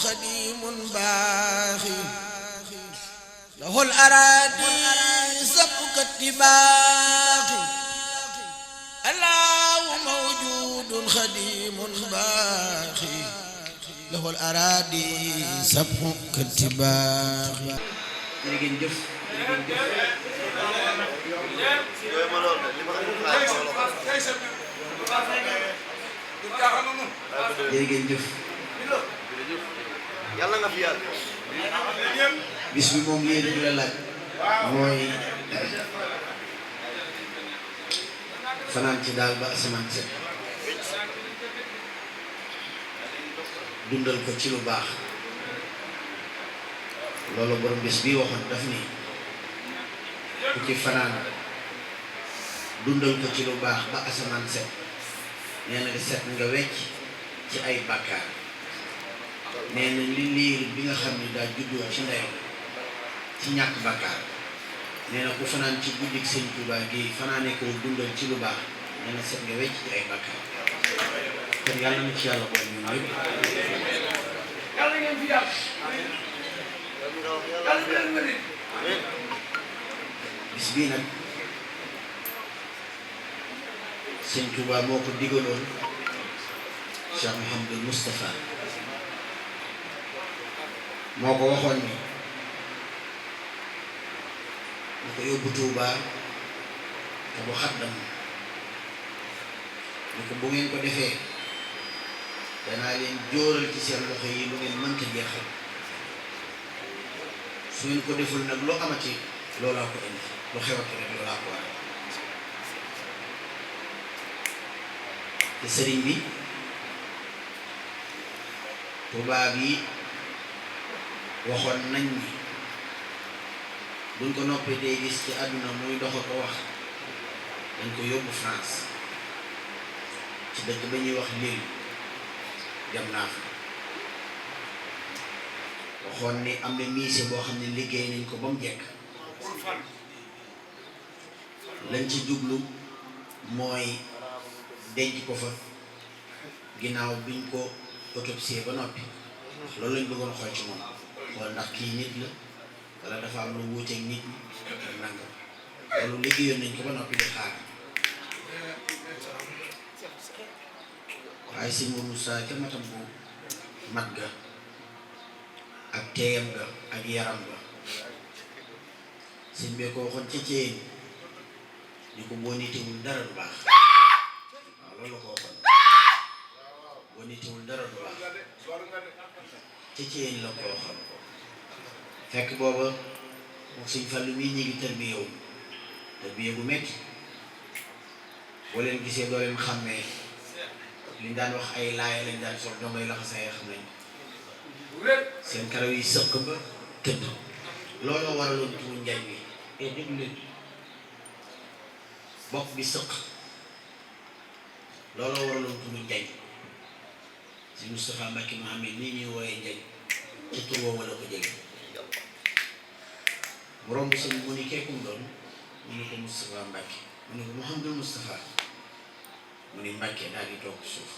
خديم باخي له الأراضي سبك اتباخي الله موجود خديم باخي له الأراضي سبك اتباخي jërëjëf yàlla nga fi yàlla bis bi moom lii rek la laaj mooy fanaan ci daal ba asamaan set dundal ko ci lu baax loolu borom bis bi waxoon daf ni ku ci fanaan dundal ko ci lu baax ba asamaan set nee na set nga wecc ci ay bàkkaar nee na li liir bi nga xam ni daa juddoo ci ndeyam ci ñàkk bàkkaar nee na ku fanaan ci guddik Sëñ Tuubaa gi fanaane ko dundal ci lu baax nee na set nga wecc ci ay bàkkaar kon yàlla na ci yàlla boole ñun ñëpp yàlla ngeen fi yàlla bis bii nag Sëñ Tuubaa moo ko digaloon Cheikh Mouhamadul Moustapha moo ko waxoon ni na ko yóbbu Tuubaa te bu xaddam ni ko bu ngeen ko defee danaa leen jóoral ci seen loxo yi lu ngeen mënta jeexal su ngeen ko deful nag lu amati loolaa ko indi lu xewati rek loolaa ko waral te sëriñ bi tubaab yi waxoon nañ ni buñ ko noppee day gis ci àdduna muy dox ko wax dañ ko yóbbu France ci dëkk ba ñuy wax Lille dem naa fa waxoon ni am na musée boo xam ne liggéey nañ ko ba mu jekk lañ ci jublu mooy denc ko fa ginnaaw biñ ko autopsie ba noppi loolu lañ bëggoon xool ci moom xool ndax kii nit la wala dafa am lu wuuteeg nit ñi nangam loolu liggéeyoon nañ ko ba noppi di xaar waaye si Mourou Moussa ca matam bu mat ga ak teeyam ga ak yaram ga sëñ bee ko waxoon ca Ceyeen ni ko boo nitewul dara du baax waaw loolu la ko waxoon boo nitewul dara du baax ca Ceyeen la ko waxoon fekk booba moom sëñ Fallu mii ñi ngi tërbiyewu tërbiye bu metti boo leen gisee doo leen xàmmee liñ daan wax ay laaya lañ daan sol dongay laxasaay xam nañ seen karaw yi sëq ba tëdd looloo waraloon tuur njañ bi déglu leen bopp bi sëq looloo waraloon tuur njañ si Moustapha Mbacke Mohamed nii ñuy wooyee njañ ci tur woowu la ko jege mu romb sëñ mu ni keekum doon mu ni ko Moustapha Mbacke mu ni ko Mouhamadou Moustapha mu ni Mbacke daal di toog suuf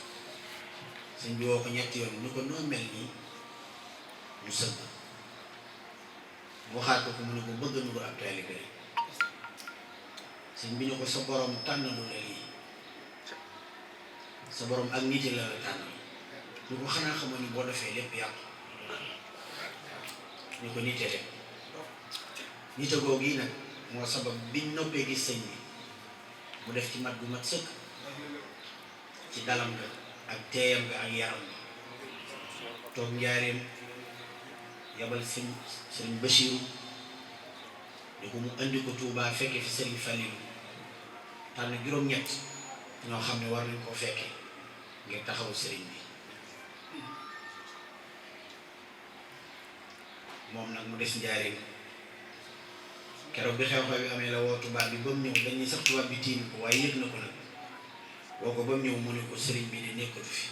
sëñ bi woo ko ñetti yoon ni ko noo mel nii mu sëgg waxaat ko mu ne ko bëgg nu ko ab taalibe rek sëñ bi ñu ko sa borom tànnalu la lii sa borom ak nit la la tànnal ñu ko xanaa xamoon ni boo defee lépp yàqu ñu ko nite rek nite googu yi nag moo sabab biñ noppee gis sëñ bi mu def ci mat gu mat sëkk ci dalam ga ak teeyam ga ak yaram ga toog njaareem yabal sëñ Bachiru di ko mu andi ko Tuubaa fekke fi sëriñ Falilu tànn juróom-ñett ñoo xam ne war nañ koo fekke ngir taxawu sëriñ bi moom nag mu des njaareem keroog bi xew-xew bi amee la woo tubaab bi ba mu ñëw dañuy sax tubaab bi tiim ko waaye yëg na ko nag woo ko ba mu ñëw mu ne ko sëriñ bi de nekkatu fi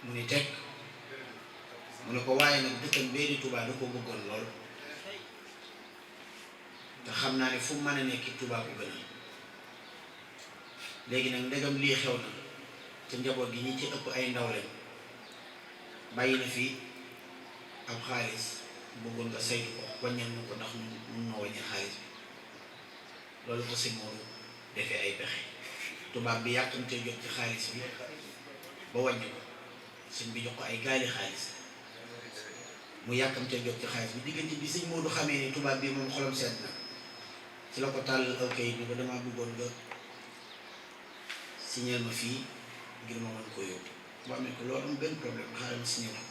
mu ni teg mu ne ko waaye nag dëkkam bee di Touba da ko bëggoon lool te xam naa ne fu mu mën a nekk Touba ko gën léegi nag ndegam lii xew na te njaboot gi ñi ci ëpp ay ndaw lañ bàyyi na fi am xaalis bëggoon nga saytu ko wàññal ñu ko ndax mun noo wàññi xaalis bi loolu ko sëñ Modou defee ay pexe tubaab bi yàkkamtee jot ci xaalis bi ba wàññi ko sëñ bi jox ko ay gaali xaalis mu yàkkamtee jot ci xaalis bi diggante bi sëñ Modou xamee ni tubaab bi moom xolam seet na ci la ko tàllal aw kayit bi ba damaa bëggoon nga signal ma fii ngir ma mën ko yóbbu mu amee ko loolu am benn problème xaaral ma signé ko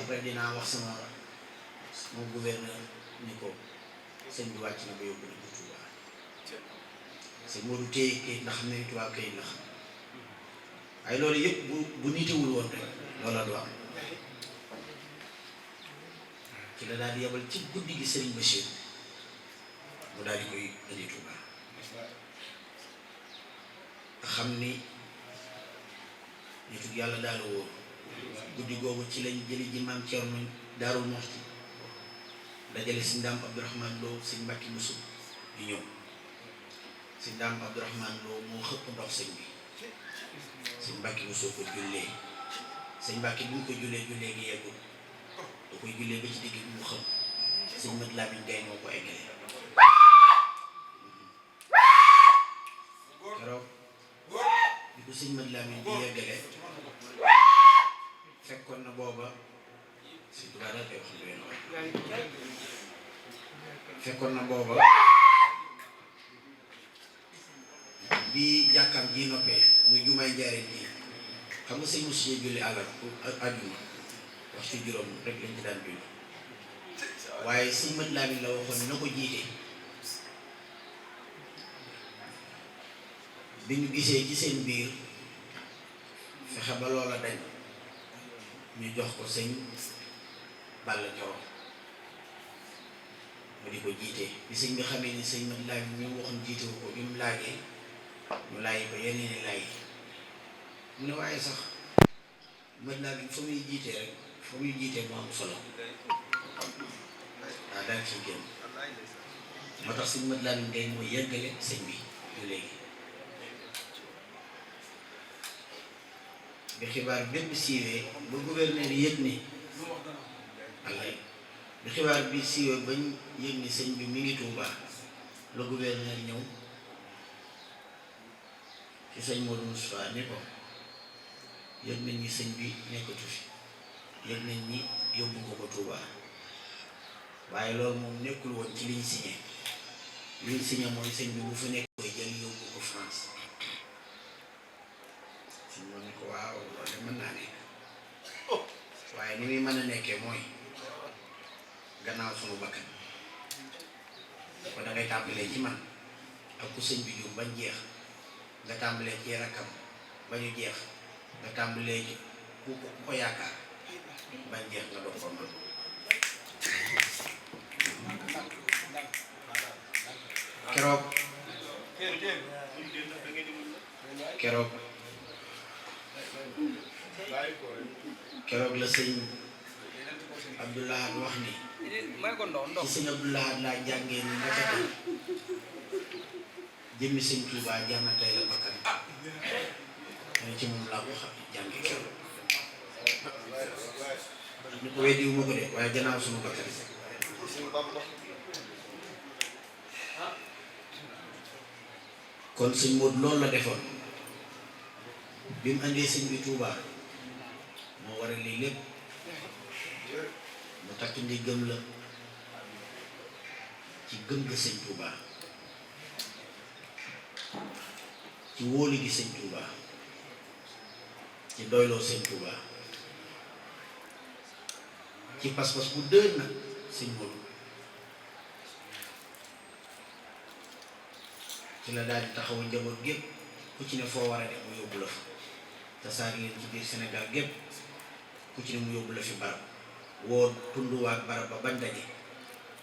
après dinaa wax sama gouverneur ni ko sëñ bi wàcc na ba yóbbu na ko Touba sëñ Modou téye kayit ndax xam ne ni tubaab kayit la xam waaye loolu yëpp bu nitewul woon rek loola du am ci la daal di yebal ci guddi gi Serigne Bachir mu daal di koy indi Touba nga xam ni nitu yàlla daal la wóor guddi googu ci lañ jëli ji maam Thierno Daarul Muxti dajale si Ndam Abdourahmane Lo sëñ Mbàkke Musu di ñëw si Ndam Abdourahmane Lo moo xëpp ndox sëñ bi sëñ Mbàkke Musu ko jullee sëñ Mbàkke bi mu ko jullee gi yeggul da koy jullee ba ci digg bi mu xëpp sëñ Mat Lamin Gay moo ko eggale keroog bi ko sëñ Mat Lamin di yeggale fekkoon na booba si Tuubaa daal koy wax lu ween waay fekkoon na booba bi jàkkaam ji noppee muy jumaay Njaaréem ji xam nga sëñ Musaa julli àjjuma waxtu juróom rek lañ ci daan julli waaye sëñ Mat Lamin la waxoon na ko jiite bi ñu gisee ci seen biir fexe ba loola dañ ñu jox ko sëñ Balla Coro mu di ko jiite bi sëñ bi xamee ni sëñ Mat Lamin ñu waxoon jiite wu ko bi mu laajee ñu laaj ko yeneen i laaj mu ne waaye sax Mat Lamin fa muy jiitee rek fa muy jiitee mu am solo waaw daal ci génn moo tax sëñ Mat Lamin Gay mooy yeggale sëñ bi ñu léegi bi xibaar bépp siiwee ba gouverneur yëg ni wallay bi xibaar bi siiwee bañ yëg ni sëñ bi mi ngi Touba la gouverneur ñëw ci sëñ Modou Moustapha ni ko yëg nañ ni sëñ bi nekkatu fi yëg nañ ni yóbbu nga ko Touba waaye loolu moom nekkul woon ci liñ signé mooy sëñ bi bu fa nekk koy jël yóbbu ko France sëñ moom ni ko waaw loolu de mën naa nekk waaye ni muy mën a nekkee mooy gannaaw sunu bakkan ko da ngay tàmbalee ci man ak ku sëñ bi jur bañ jeex nga tàmbalee ci rakkam ba ñu jeex nga tàmbalee ci ku ko yaakaar bañ jeex nga doog ko man keroog la sëñ Abdoulaye wax ni ci sëñ Abdoulaye laa jàngee ni ndekete jëmmi sëñ Touba jar na tey la bakkan ne ci moom laa ko xam jàngee keroog ñu ko weddiwu ma ko de waaye gannaaw sunu bakkan kon sëñ Modou loolu la defoon bi mu andee sëñ bi Touba moo waral lii lépp mu takk ndi gëm la ci gëm ga sëñ Touba ci wóolu gi sëñ Touba ci doyloo sëñ Touba ci pas-pas bu dër nag sëñ Modou ci la daal di taxawu njaboot gépp ku ci ne foo war a dem mu yóbbu la fa tasaare leen ci biir Sénégal gépp ku ci ne mu yóbbu la fi barab woo tunduwaat barab ba bañ daje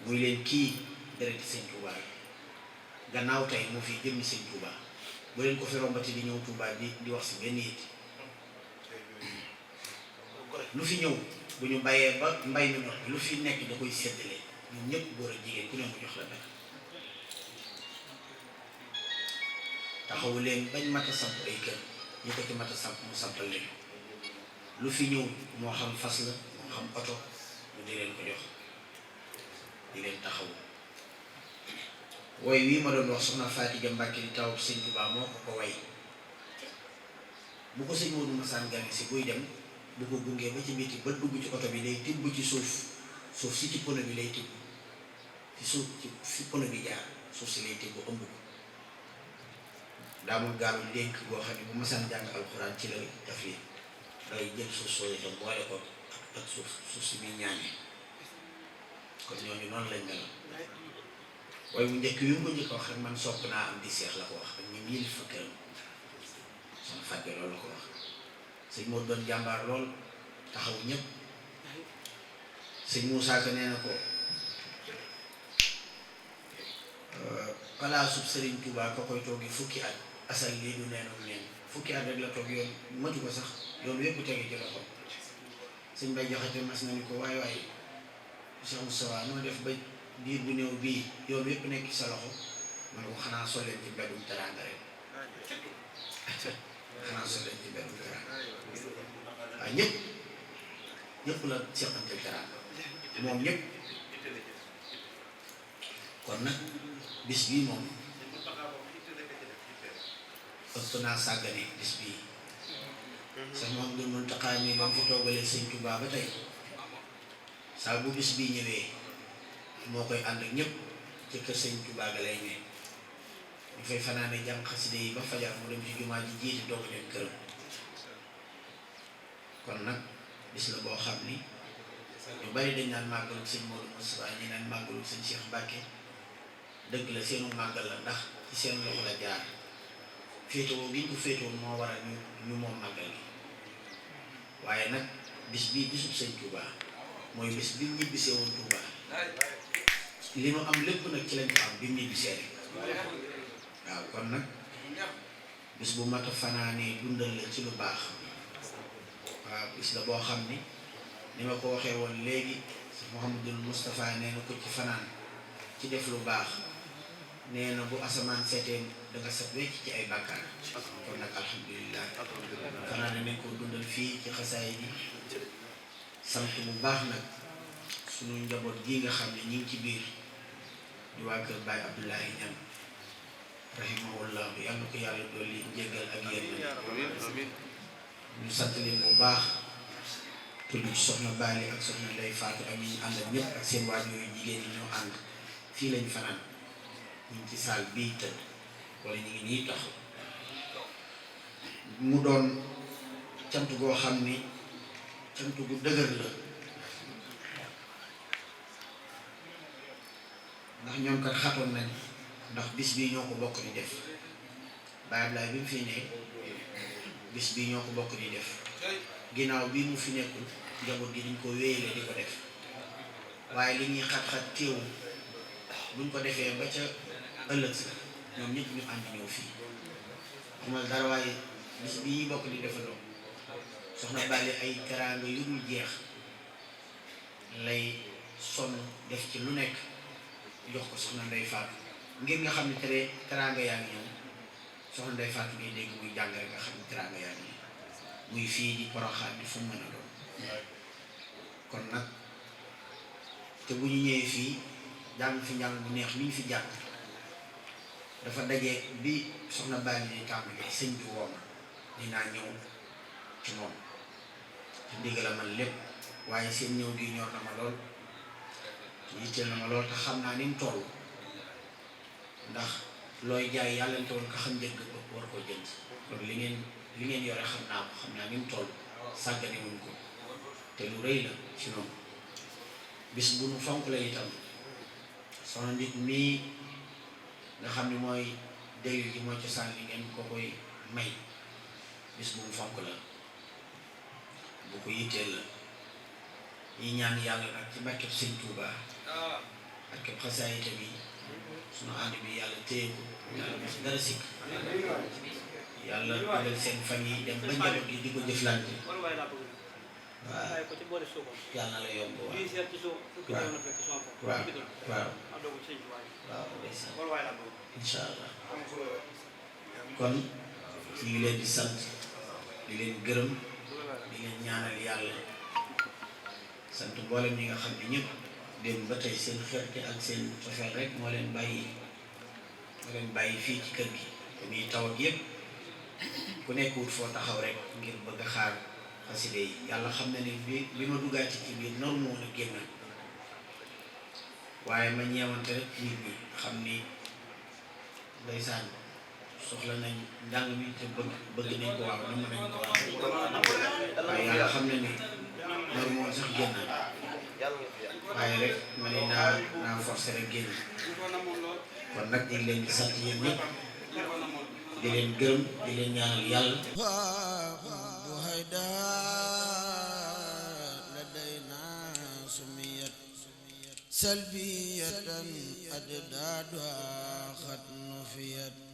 muy leen kii dereti sëñ Touba yi gannaaw tey moo fi jëmmi sëñ Touba bu leen ko fi rombati di ñëw Touba di wax si benn yit lu fi ñëw bu ñu bàyyee ba mbay mi ndox lu fi nekk da koy séddale ñun ñëpp góor ak jigéen ku ne mu jox la dara taxawu leen bañ mat a samp ay kër ñi ko ci mat a samp mu sampal leen lu fi ñëw moo xam fas la moo xam oto mu di leen ko jox di leen taxawu woy wii ma doon wax soxna Faatija Mbàkke di taw sëñ Tuubaa moo ko ko way bu ko sëñ Moodu Masaan gane si buy dem bu ko gungee ba ci biti ba dugg ci oto bi day tibb ci suuf si ci pono bi lay tibb ci suuf ci fi pono bi jaar suuf si lay tibb ëmb ko daamul gaalu dénk boo xam ne bu masaan jàng alxuraan ci la def yi day jël suuf soo itam boole ko ak suuf si muy ñaanee kon ñooñu noonu lañ meloon waaye bu njëkk yu mu ko njëkk wax rek man sopp naa am di seex la ko wax ak ñu yilif fa këram sama fàtte loolu la ko wax sëñ moo doon jàmbaar lool taxaw ñëpp sëñ Moussa Ka nee na ko palaasub Sëriñ Tuubaa ka koy toogi fukki at asal lii du neenu neen fukki at rek la toog yoon matu ko sax yoon wépp tege ci loxo sëñ Bay Jaxate mas na ni ko waaye Cheikh Moustapha noo def ba diir bu néew bii yoon wépp nekk ci sa loxo man ko xanaa soleen ci mbeddum teraanga rek xanaa soleen ci mbeddum teraanga waaye ñëpp la seqante teraanga moom ñëpp kon nag bis bii moom ëpp naa sàggane bis bii sax moom du mën taxaar ni ba mu fi toogalee sëñ Tuubaa ba tey saa bu bis bii ñëwee moo koy ànd ak ñëpp ci kër sëñ Tuubaa ga lay ne ñu fay fanaane jàng xaside yi ba fajar mu dem ci jumaa ji jiiti doog dem këram kon nag bis la boo xam ni ñu bari dañ naan màggalu sëñ Moodu Mustafaa ñi naan màggalu sëñ Cheikh Mbàkke dëgg la seenu màggal la ndax ci seen loxo la jaar féetewoo gi ñu ko féetewoo moo waral ñu moom màggal gi waaye nag bis bii bisub sëñ Tuubaa mooy bis bi mu ñibbisee woon Tuubaa li nu am lépp nag ci lañ ko am bi mu ñibbisee rek waaw kon nag bis bu mat a fanaanee dundal la ci lu baax waaw bis la boo xam ni ma ko waxee woon léegi Mouhamadul Moustapha nee na ko ci fanaan ci def lu baax nee na bu asamaan seetee danga set wecc ci ay bàkkaar kon nag alhamdulilah fanaan nañ ko dundal fii ci xasaay bi sant bu baax nag sunu njaboot gi nga xam ne ñi ngi ci biir di waa kër Baye Abdoulaye Niang rahimahullah yàlla ko yàlla dolli njéggal ak yërmande ñu sant leen bu baax tudd ci soxna Bali ak soxna Ndey Faatu ak ñi ñu ànd ak ñëpp ak seen waajur yu jigéen ñi ñoo ànd fii lañ fanaan ñu ngi ci saal bii tëdd wala ñu ngi nii tax mu doon cant goo xam ni cant gu dëgër la ndax ñoom kat xatoon nañ ndax bis bii ñoo ko bokk di def Baye Ablaye bi mu fi ne bis bii ñoo ko bokk di def ginnaaw bii mu fi nekkul njaboot gi dañ ko wéyale di ko def waaye li ñuy xat-xat teewul buñ ko defee ba ca ëllëg si ñoom ñëpp ñu ànd ñëw fii xamal dara waaye bis bii ñuy bokk di defandoo soxna Bali ay teraanga yu dul jeex lay sonn def ci lu nekk jox ko soxna Ndey Faatu ngir nga xam ne teraanga yaa ngi ñëw soxna Ndey Faatu ngay dégg muy jàng rek nga xam ne teraanga yaa ngi muy fii di Poroxaan di fu mu mën a doon kon nag te bu ñu ñëwee fii jàng fi njàng bu neex mi ñu fi jàng dafa dajee bi soxna Bali di tàmbalee sëñ bi wooma dinaa ñëw ci moom te ndigal la man lépp waaye seen ñëw gi ñor na ma lool yitteel na ma lool te xam naa ni mu toll ndax looy jaay yàlla na toll nga xam njëgg ba war koo jënd kon li ngeen yore xam naa ni mu toll sàggane wuñ ko te lu rëy la ci noonu bis bu nu fonk la itam soxna nit mii nga xam ne mooy dégg gi mooy cosaan li ngeen ko koy may bis bu mu fonk la bu ko yitteel la ñi ñaan yàlla nag ci barkeb Sëñ Tuubaa barkeb xasaayita bi sunu ànd bi yàlla téye ko yàlla bu ci dara sikk yàlla dugal seen fan yi dem ba njaboot gi di ko jëflante waaw yàlla na la yomb waaw incha allah kon ñu ngi leen di sant di leen gërëm di leen ñaanal yàlla sant mboolem ñi nga xam ne ñëpp dem ba tey seen xerte ak seen cofeel rek moo leen bàyyi fii ci kër gi te muy taw ak yëpp ku nekk wut foo taxaw rek ngir bëgg a xaar xaside yi yàlla xam na ne bi ma duggaati ci biir norme woon a génn waaye ma ñeewante rek nit ñi xam ni ndeysaan soxla nañ njàng mi te bëgg nañ ko waaw namm nañ ko waaw waaye yàlla xam na ni norme woon sax génn waaye rek ma ne naa forcé rek génn kon nag ñu ngi leen di sant yéen ñëpp di leen gërëm di leen ñaanal yàlla سلبية أجدادها قد نفيت